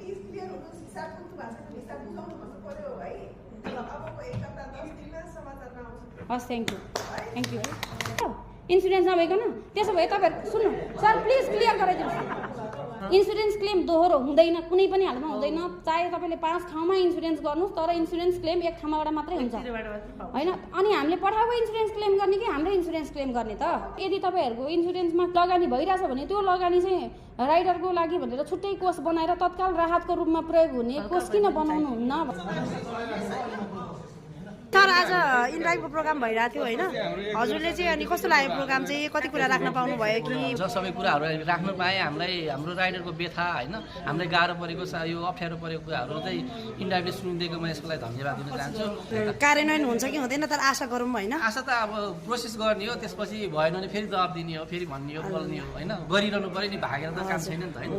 Please clear हुनुहोस्, हिसाब कुन भाषाको हिसाब बुझाउनु भन्नु पर्यो है। अबको एक हप्ता 10 दिनमा समाचारमा आउँछ। हस् थ्याङ्क यू इन्सुरेन्स नभइकन त्यसो भए तपाईँहरू सुन्नु सर प्लिज क्लियर गराइदिनुहोस् इन्सुरेन्स क्लेम दोहोरो हुँदैन कुनै पनि हालतमा हुँदैन चाहे तपाईँले 5 ठाउँमा इन्सुरेन्स गर्नुहोस् तर इन्सुरेन्स क्लेम एक ठाउँबाट मात्रै हुन्छ होइन अनि हामीले पठाएको इन्सुरेन्स क्लेम गर्ने कि हामीले इन्सुरेन्स क्लेम गर्ने त यदि तपाईँहरूको इन्सुरेन्समा लगानी भइरहेछ भने त्यो लगानी चाहिँ राइडरको लागि भनेर छुट्टै कोष बनाएर तत्काल राहतको रूपमा प्रयोग हुने कोष किन बनाउनु हुन्न तर आज इन्ड्राइभको प्रोग्राम भइरहेको थियो होइन हजुरले चाहिँ अनि कस्तो लाग्यो प्रोग्राम चाहिँ कति कुरा राख्न पाउनु भयो कि सबै कुराहरू राख्न पाएँ हामीलाई हाम्रो राइडरको व्यथा होइन हामीलाई गाह्रो परेको यो अप्ठ्यारो परेको कुराहरू चाहिँ इन्ड्राइभले सुनिदिएकोमा यसको लागि धन्यवाद दिन चाहन्छु कार्यान्वयन हुन्छ कि हुँदैन तर आशा गरौँ होइन आशा त अब प्रोसेस गर्ने हो त्यसपछि भएन भने फेरि जवाब दिने हो फेरि भन्ने हो बोल्ने हो होइन गरिरहनु पऱ्यो नि भागेर त काम छैन नि त होइन